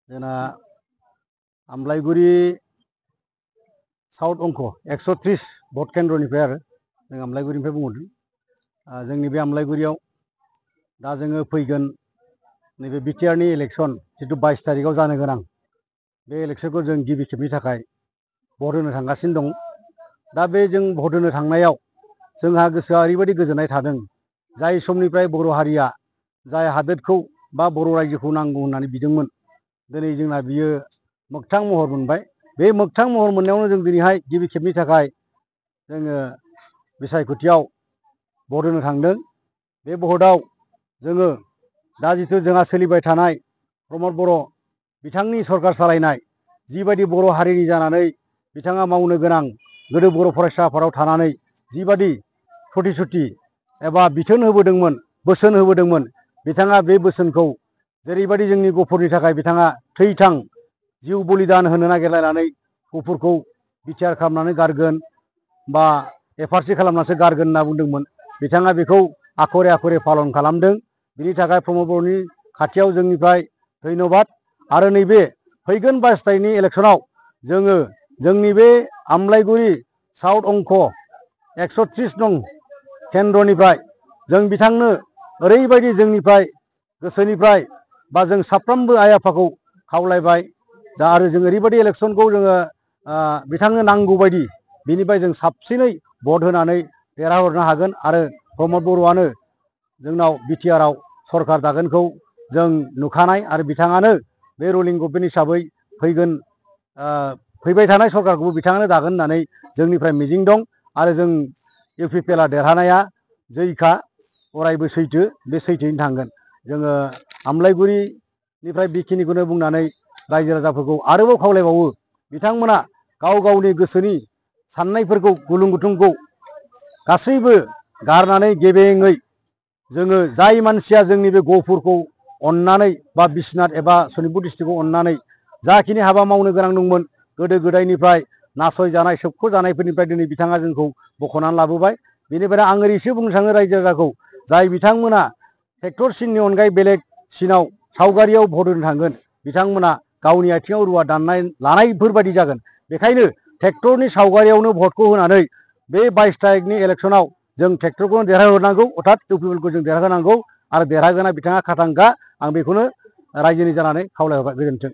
जोंना आमलाइगुरि साउथ अंक 130 भट केन्द्रनिफ्राय आरो जों आमलाइगुरिनिफ्राय बुंहरदों। जोंनि बे आमलाइगुरियाव दा जोङो फैगोन नैबे बिटिआरनि इलेक्सन जिथु 22 तारिखआव जानो गोनां बे इलेक्सनखौ जों गिबि खेबनि थाखाय भट होनो थांगासिनो दं। दा बे जों भट होनो थांनायाव जोंहा गोसोआ ओरैबायदि गोजोननाय थादों, जाय समनिफ्राय बर' हारिया जाय हादोरखौ बा बर' रायजोखौ नांगौ होननानै बिदोंमोन, दिनै जोंना बियो मोगथां महर मोनबाय। बे मोगथां महर मोननायावनो जों दिनैहाय गिबि खेबनि थाखाय जोङो बिसायख'थियाव भट होनो थांदों। बे भटआव जोङो दा जिथु जोंहा सोलिबाय थानाय प्रमद बर' बिथांनि सरकार सालायनाय जिबायदि बर' हारिनि जानानै बिथाङा मावनो गोनां गोदो बर' फरायसा आफादाव थानानै जिबादि प्रतिश्रुति एबा बिथोन होबोदोंमोन, बोसोन होबोदोंमोन, बिथाङा बे बोसोनखौ जेरैबायदि जोंनि गफुरनि थाखाय बिथाङा थैथां जिउ बलिदान होनो नागिरलायनानै गफुरखौ बिटिआर खालामनानै गारगोन बा एफआरसि खालामनासो गारगोन होनना बुंदोंमोन, बिथाङा बेखौ आखरे आखरे पालन खालामदों। बिनि थाखाय प्रमद बर'नि खाथियाव जोंनिफ्राय धन्यबाद। आरो नैबे फैगोन 22 तारिखनि इलेक्सनाव जोङो जोंनि बे आमलाइगुरि साउथ अंक 130 नं केन्द्रनिफ्राय जों बिथांनो ओरैबायदि जोंनिफ्राय गोसोनिफ्राय बा जों साफ्रोमबो आइ आफाखौ खावलायबाय जा आरो जों ओरैबायदि इलेक्सनखौ जोङो बिथांनो नांगौ बायदि बिनिफ्राय जों साबसिनै भट होनानै देरहाहरनो हागोन आरो प्रमद बर'आनो जोंनाव बिटिआरआव सरकार दागोनखौ जों नुखानाय आरो बिथाङानो बे रुलिं गभर्नमेन्ट हिसाबै फैबाय थानाय सरकारखौबो बिथाङानो दागोन होननानै जोंनिफ्राय मिजिं दं। आरो जों इउपिपिएलआ देरहानाया जैखा अरायबो सैथो, बे सैथोयैनो थांगोन। जोङो आमलाइगुरिनिफ्राय बेखिनिखौनो बुंनानै रायजो राजाफोरखौ आरोबाव खावलायबावो, बिथांमोना गाव गावनि गोसोनि साननायफोरखौ गुलुं गुथुंखौ गासैबो गारनानै गेबेङै जोङो जाय मानसिया जोंनि बे गहपुरखौ अननानै बा बिश्वनाथ एबा सनितपुर डिस्ट्रिक्टखौ अननानै जाखिनि हाबा मावनो गोनां दंमोन गोदो गोदायनिफ्राय नासयजानाय सोबख'जानायफोरनिफ्राय दिनै बिथाङा जोंखौ बख'नानै लाबोबाय। बेनिफ्राय आं ओरैसो बुंनो थाङो रायजो राजाखौ, जाय बिथांमोना ट्रेक्टर सिननि अनगायै बेलेग सिनाव सावगारियाव भट होनो थांगोन, बिथांमोना गावनि आथिङाव रुवा दाननाय लानायफोरबायदि जागोन। बेखायनो ट्रेक्टरनि सावगारियावनो भटखौ होनानै बे 22 तारिखनि इलेक्सनाव जों ट्रेक्टरखौनो देरहाहरनांगौ, अर्थात इउपिपिएलखौ जों देरहाहोनांगौ आरो देरहागोना बिथाङा खाथांखा। आं बेखौनो रायजोनि जानानै खावलायहरबाय। गोजोन्थों।